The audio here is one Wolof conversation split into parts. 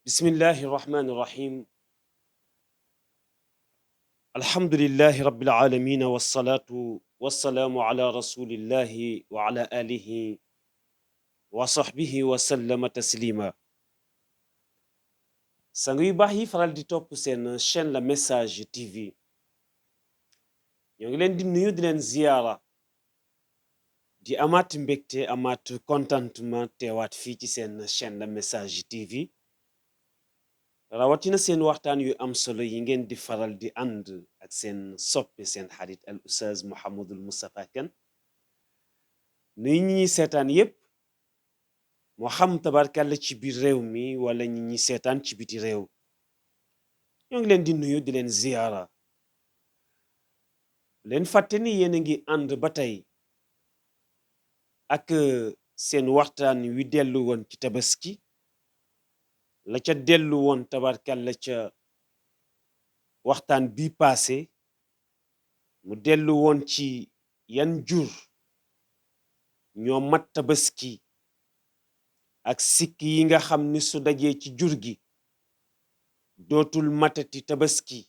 بسم الله الرحمن الرحيم. الحمد لله رب العالمين والصلاة والسلام على رسول الله وعلى آله وصحبه وسلم تسليما. sang yu baax yi faral di topp seen chaîne La Message TV ñoo ngi leen di nuyu di leen ziyaara di amaat mbégte amaat contentement teewaat fii ci seen chaîne La Message TV rawatina seen waxtaan yu am solo yi ngeen di faral di ànd ak seen soppe seen xarit al Oustaz Mouhamadul Moustapha Kane nuy ñi ñuy seetaan yépp moo xam tabarkàlla ci biir réew mi wala ñi ñuy seetaan ci biti réew ñoo ngi leen di nuyu di leen ziyaara leen fàtte ni yéen a ngi ànd ba tey ak seen waxtaan wi dellu woon ci tabaski la ca dellu woon tabarkàlla ca waxtaan bi paase mu dellu woon ci yan jur ñoo mat tabaski ak sikk yi nga xam ni su dajee ci jur gi dootul matati tabaski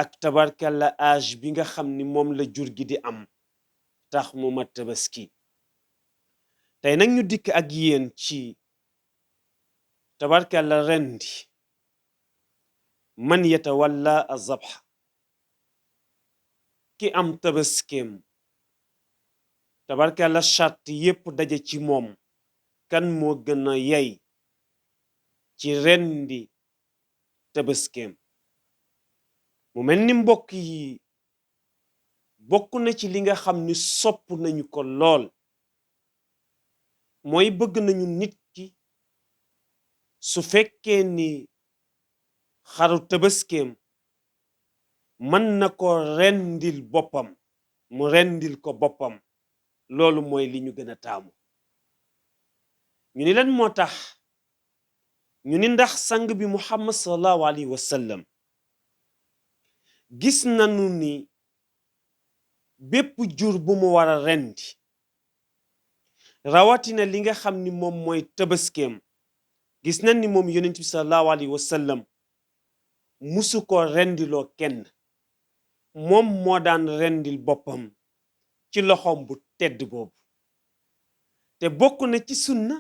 ak tabarkàlla âge bi nga xam ni moom la jur gi di am tax mu mat tabaski tey nag ñu dikk ak yéen ci tabarkàlla rendi man yatawalla azabha ki am tabaskeem tabarkàlla charte yépp daje ci moom kan moo gën a yey ci rendi tabaskeem mu mel ni mbokk yi bokk na ci li nga xam ni sopp nañu ko lool mooy bëgg nañu nit ki su fekkee ni xaru tabaskeem mën na ko rendil boppam mu rendil ko boppam loolu mooy li ñu gën a taamu ñu ni lan moo tax ñu ni ndax sang bi Muhammad sallallahu alayhi wa sallam gis nañu ni bépp jur bu mu war a rendi rawatina li nga xam ni moom mooy tabaskeem gis nañ ni moom yonent bi sallallahu alayhi wa sallam musu ko rendiloo kenn moom moo daan rendil boppam ci loxoom bu tedd boobu te bokk na ci sunna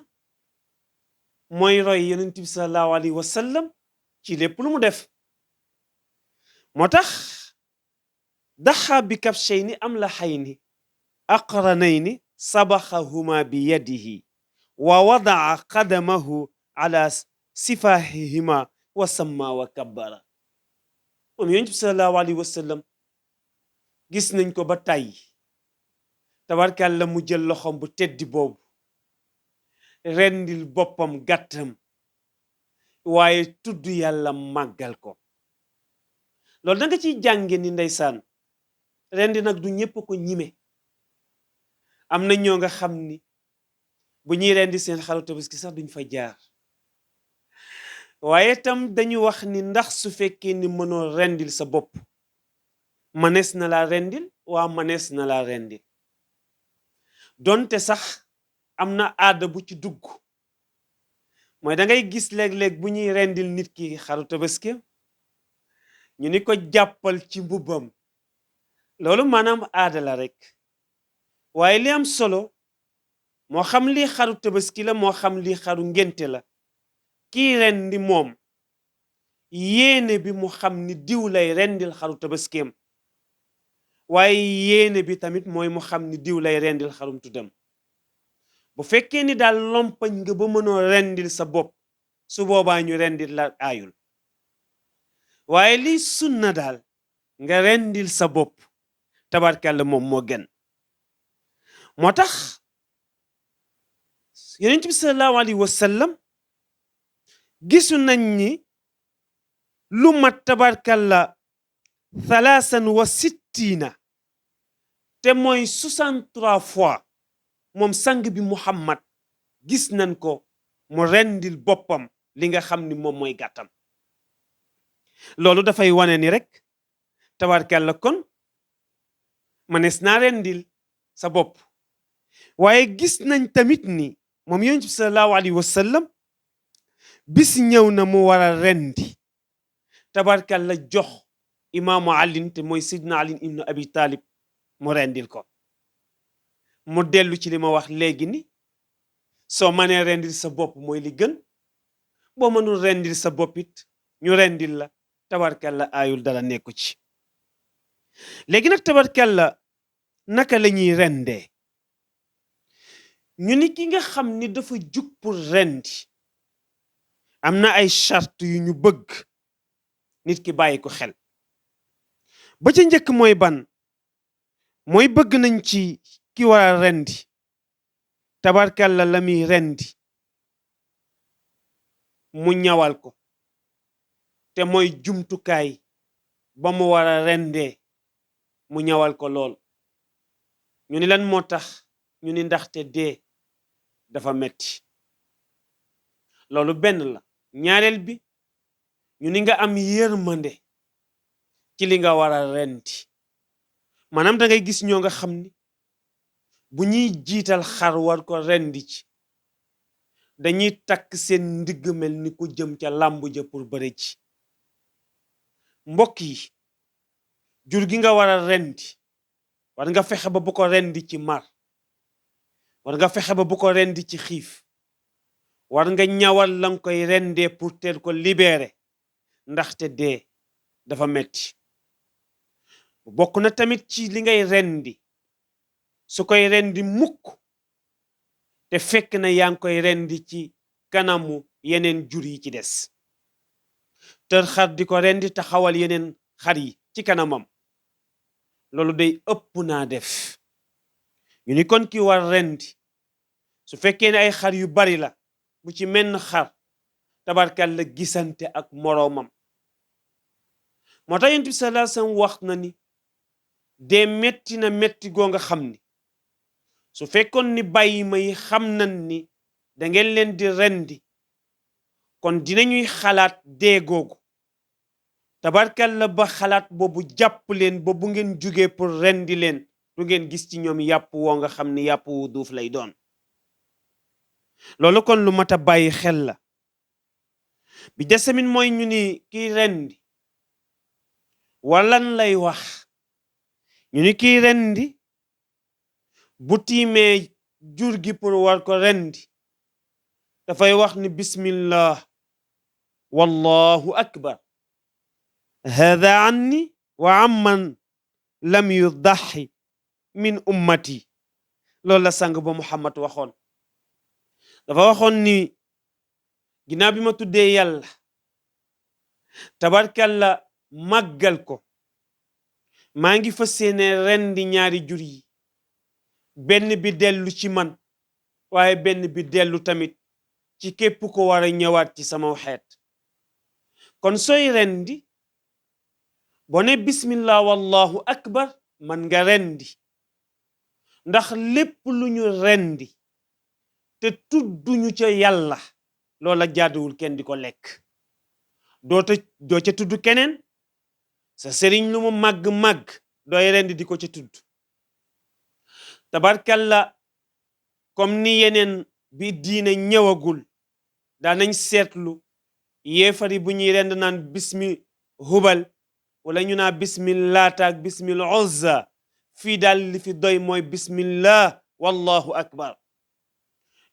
mooy roy yonent bi sallallahu alayhi wa sallam ci lépp lu mu def moo tax daxa bi kabshayni amlahayni aqranayni sabaxahuma bi yadihi wa wadaa qadamahu ala sifahihima wa samma wa kabbara moom yonent bi sallallahu alayhi wa sallam gis nañ ko ba tàyyi tabarkàlla mu jël loxom bu teddi boobu rendil boppam gàttam waaye tudd yàlla màggal ko loolu da nga ciy jànge ni ndeysaan rendi nag du ñépp ko ñime am na ñoo nga xam ni bu ñuy rendi seen xaru tabaski sax duñ fa jaar waaye tam dañu wax ni ndax su fekkee ni mënoo rendil sa bopp manees na la rendil waa manees na la rendil donte sax am na aada bu ci dugg mooy da ngay gis léeg-léeg bu ñuy rendil nit ki xaru tabaski ñu ni ko jàppal ci mbubbam loolu maanaam aada la rek waaye li am solo moo xam lii xaru tabaski la moo xam lii xaru ngénte la kii rendi moom yéene bi mu xam ni diw lay rendil xaru tabaskeem waaye yéene bi tamit mooy mu xam ni diw lay rendil xarum tuddam bu fekkee ni daal lompañ nga ba mënoo rendil sa bopp su boobaa ñu rendil la aayul waaye liy sunna daal nga rendil sa bopp tabarkàlla moom moo gën moo tax yonent bi sallallahu alayhi wa sallam gisu nañ ni lu mat tabarkàlla 63 te mooy 63 fois moom sang bi Muhammad gis nañ ko mu rendil boppam li nga xam ni moom mooy gàttam loolu dafay wane ni rek tabarkàlla kon manees naa rendil sa bopp waaye gis nañ tamit ni moom yonent bi sallallahu alayhi wa sallam bis ñëw na mu war a rendi tabarkalla jox imaamu alin te mooy sidna alin ibnu abi talib mu rendil ko mu dellu ci li ma wax léegi ni soo mënee rendil sa bopp mooy li gën boo mënul rendil sa boppit ñu rendil la tabarkalla aayul dara nekku ci léegi nag tabarkalla naka la ñuy rendee ñu ni ki nga xam ni dafa jug pour rendi am na ay charte yu ñu bëgg nit ki bàyyi ko xel ba ca njëkk mooy ban mooy bëgg nañ ci ki war a rendi tabarkalla la muy rendi mu ñawal ko te mooy jumtukaay ba mu war a rendee mu ñawal ko lool ñu ni lan moo tax ñu ni ndaxte dee dafa metti loolu benn la ñaareel bi ñu ni nga am yërmande ci li nga war a rendi maanaam da ngay gis ñoo nga xam ni bu ñuy jiital xar war ko rendi ci dañuy takk seen ndigg mel ni ku jëm ca làmb ja pour bëre ci mbokk yi jur gi nga war a rendi war nga fexe ba bu ko rendi ci mar war nga fexe ba bu ko rendi ci xiif war nga ñawal la nga koy rendee pour teel ko libérer ndaxte dee dafa metti bokk na tamit ci li ngay rendi su koy rendi mukk te fekk na yaa ngi koy rendi ci kanamu yeneen jur yi ci des tër xar di ko rendi taxawal yeneen xar yi ci kanamam loolu day ëpp naa def ñu ni kon ki war rendi su fekkee ne ay xar yu bari la bu ci menn xar tabarkal la gisante ak moroomam moo tax Yonent bi sallallahu alayhi wasallam wax na ni dee metti na metti goo nga xam ni su fekkoon ni bàyyi may xam nañ ni da ngeen leen di rendi kon dinañuy xalaat dee googu tabarkal la ba xalaat boobu jàpp leen ba bu ngeen jugee pour rendi leen du ngeen gis ci ñoom yàpp woo nga xam ni yàpp wu duuf lay doon loolu kon lu mat a bàyyi xel la bi des tamit mooy ñu ni kiy rendi walan lay wax ñu ni kiy rendi bu tiimee jur gi pour war ko rendi dafay wax ni bismillah wallahu akbar hada anni wa amman lam yudaxi min ummati loolu la sang ba Muhammad waxoon dafa waxoon ni ginnaaw bi ma tuddee yàlla tabarkalla màggal ko maa ngi fas yéene rendi ñaari jur yi benn bi dellu ci man waaye benn bi dellu tamit ci képp ko war a ñëwaat ci sama xeet kon sooy rendi boo ne bismillah wallahu akbar man nga rendi ndax lépp lu ñu rendi te tudduñu ca yàlla loola jaaduwul kenn di ko lekk doo ca tudd keneen sa sëriñ lu mu màgg-màgg dooy rendi di ko ca tudd tabarkalla comme ni yeneen bi diine ñëwagul daanañ seetlu yéefari bu ñuy rend naan bismi hubal wala ñu naa bismi laata ak bismil uzza fii daal li fi doy mooy bismillah wallahu akbar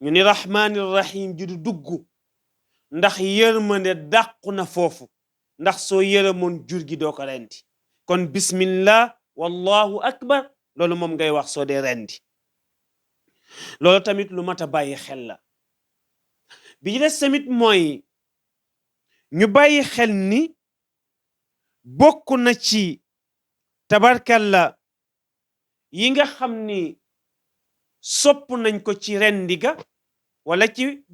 ñu ni rahmaani rahim ji du dugg ndax yërmande dàqu na foofu ndax soo yërëmoon jur gi doo ko rendi kon bismillah wallahu akbar loolu moom ngay wax soo dee rendi loolu tamit lu mat a bàyyi xel la bi ci des tamit mooy ñu bàyyi xel ni bokk na ci tabarkalla yi nga xam ni sopp nañ ko ci rendi ga wala ci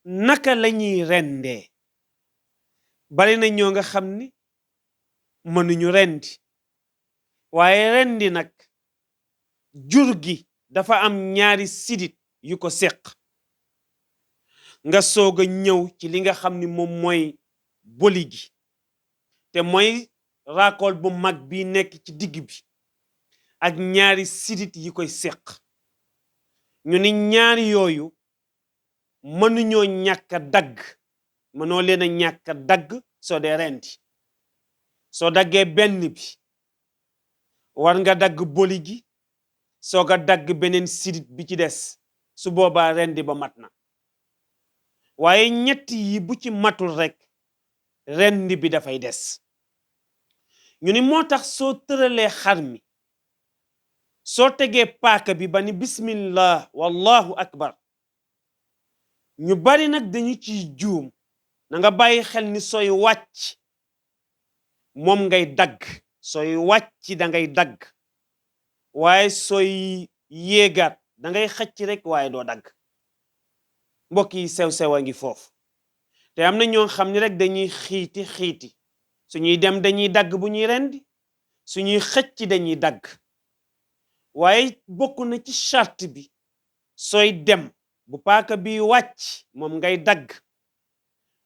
naka lañuy rendee bari na ñoo nga xam ni mënuñu rendi waaye rendi nag jur gi dafa am ñaari sidit yu ko seq nga soog a ñëw ci li nga xam ni moom mooy boli gi te mooy raakool bu mag bi nekk ci digg bi ak ñaari sidit yi koy seq ñu ni ñaari yooyu mënuñoo ñàkk a dagg mënoo leen a ñàkk a dagg soo dee rendi soo daggee benn bi war nga dagg boli gi soog a dagg beneen sidit bi ci des su boobaa rendi ba mat na waaye ñett yi bu ci matul rek rendi bi dafay des ñu ni moo tax soo tëralee xar mi soo tegee paaka bi ba ni bismillah wallahu akbar ñu bari nag dañu ciy juum na nga bàyyi xel ni sooy wàcc moom ngay dagg sooy wàcc da ngay dagg waaye sooy yéegaat da ngay xëcc rek waaye doo dagg mbokk yi sew-sew a ngi foofu te am na ñoo xam ni rek dañuy xiiti suñuy dem dañuy dagg bu ñuy rendi suñuy xëcc dañuy dagg waaye bokk na ci charte bi sooy dem bu paaka bi wàcc moom ngay dagg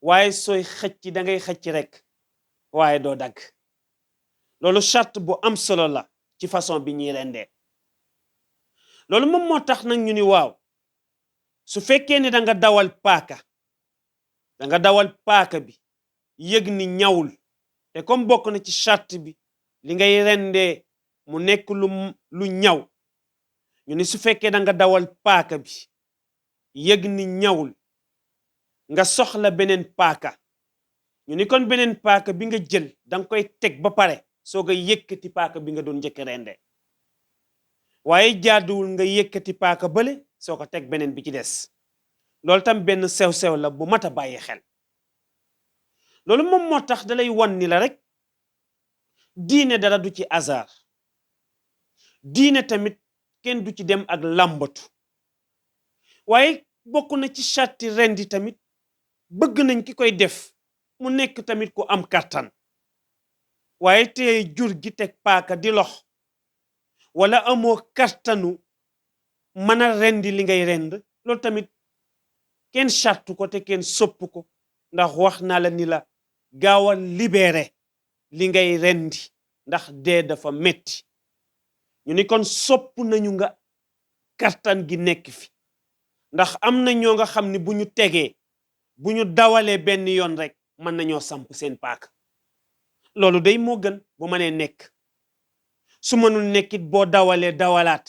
waaye sooy xëcc da ngay xëcc rek waaye doo dagg loolu charte bu am solo la ci façon bi ñuy rendee loolu moom moo tax nag ñu ni waaw su fekkee ni da nga dawal paaka bi yëg ni ñawul te comme bokk na ci charte bi li ngay rendee mu nekk lu ñaw ñu ni su fekkee da nga dawal paaka bi yëg ni ñawul nga soxla beneen paaka ñu ni kon beneen paaka bi nga jël danga koy teg ba pare soog a yëkkati paaka bi nga doon njëkk rendee waaye jaaduwul nga yëkkati paaka bële soo ko teg beneen bi ci des loolu tam benn sew-sew la bu mat a bàyyi xel loolu moom moo tax dalay wan ni la rek diine dara du ci hasard diine tamit kenn du ci dem ak làmbatu waaye bokk na ci chatti rendi tamit bëgg nañ ki koy def mu nekk tamit ku am kàttan waaye te jur gi teg paaka di lox wala amoo kàttanu mën a rendi li ngay rend loolu tamit kenn chàttu ko te kenn sopp ko ndax wax naa la ni la gaawal libéré li ngay rendi ndax dee dafa metti ñu ni kon sopp nañu nga kàttan gi nekk fi ndax am na ñoo nga xam ni bu ñu tegee bu ñu dawalee benn yoon rek mën nañoo samp seen paaka loolu day moo gën bu mënee nekk su mënul nekkit boo dawalee dawalaat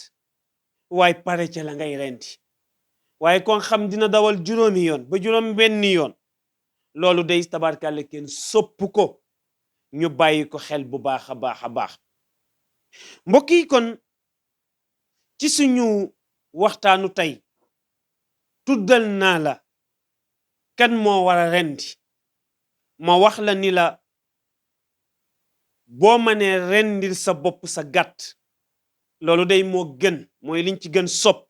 waaye pare ca la ngay rendi waaye kon xam dina dawal juróomi yoon ba juróom benn yoon loolu day tabarkàlla kenn sopp ko ñu bàyyi ko xel bu baax a baax a baax mbokk yi kon ci suñu waxtaanu tey tuddal naa la kan moo war a rendi ma wax la ni la boo mënee rendil sa bopp sa gàtt loolu day moo gën mooy liñ ci gën sopp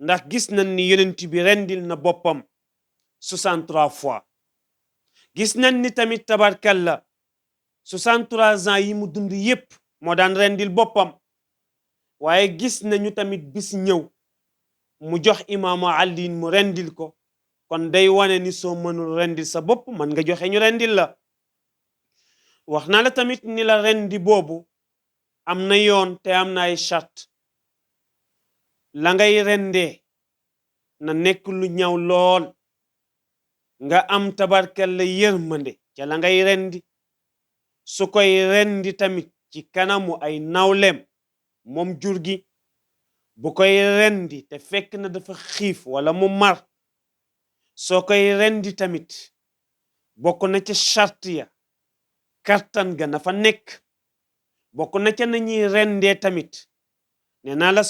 ndax gis nañ ni yonent bi rendil na boppam 63 fois gis nañ ni tamit tabarkalla 63 ans yi mu dund yépp moo daan rendil boppam waaye gis nañu tamit bis ñëw mu jox imaamu Ali mu rendil ko kon day wane ni soo mënul rendil sa bopp man nga joxe ñu rendil la wax naa la tamit ni la rendi boobu am na yoon te am na ay charte la ngay rendee na nekk lu ñaw lool nga am tabarkalla yërmande ca la ngay rendi su koy rendi tamit ci kanamu ay nawlem moom jur gi bu koy rendi te fekk na dafa xiif wala mu mar soo koy rendi tamit bokk na ca charte ya kattan ga na fa nekk bokk na ca nañuy rendee tamit nee naa la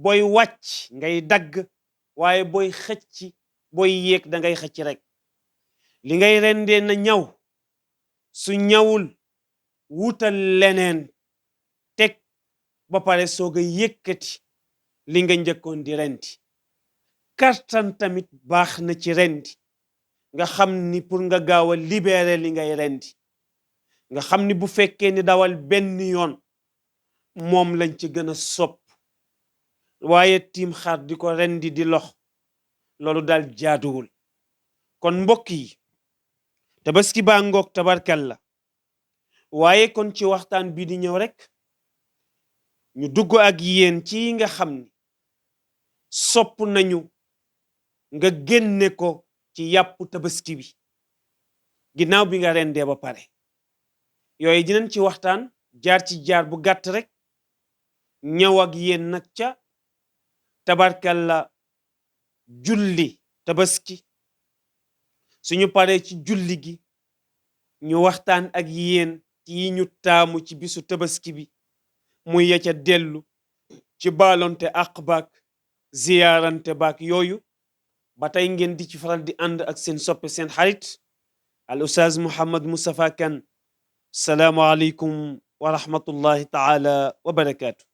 booy wàcc ngay dagg waaye booy xëcc booy yéeg da ngay xëcc rek li ngay rendee na ñaw su ñawul wutal leneen teg ba pare soog a yëkkati li nga njëkkoon di rendi kattan tamit baax na ci rendi nga xam ni pour nga gaaw a libérer li ngay rendi nga xam ni bu fekkee ni dawal benn yoon moom lañ ci gën a sopp waaye tiim xar di ko rendi di lox loolu daal jaaduwul kon mbokk yi tabaski baa ngoog tabarkalla waaye kon ci waxtaan bii di ñëw rek ñu dugg ak yéen ci nga xam ni sopp nañu nga génne ko ci yàpp tabaski bi ginnaaw bi nga rendee ba pare yooyu dinañ ci waxtaan jaar ci jaar bu gàtt rek ñëw ak yéen nag ca tabarkalla julli tabaski suñu paree ci julli gi ñu waxtaan ak yéen ci yi ñu taamu ci bisu tabaski bi muy ya ca dellu ci baalonte àq baak ziyaarante baak yooyu ba tey ngeen di ci faral di ànd ak seen soppe seen xarit al ustaaz Mouhammad Moustapha Kane salaamu aleykum wa rahmatullahi taala wa barakaatu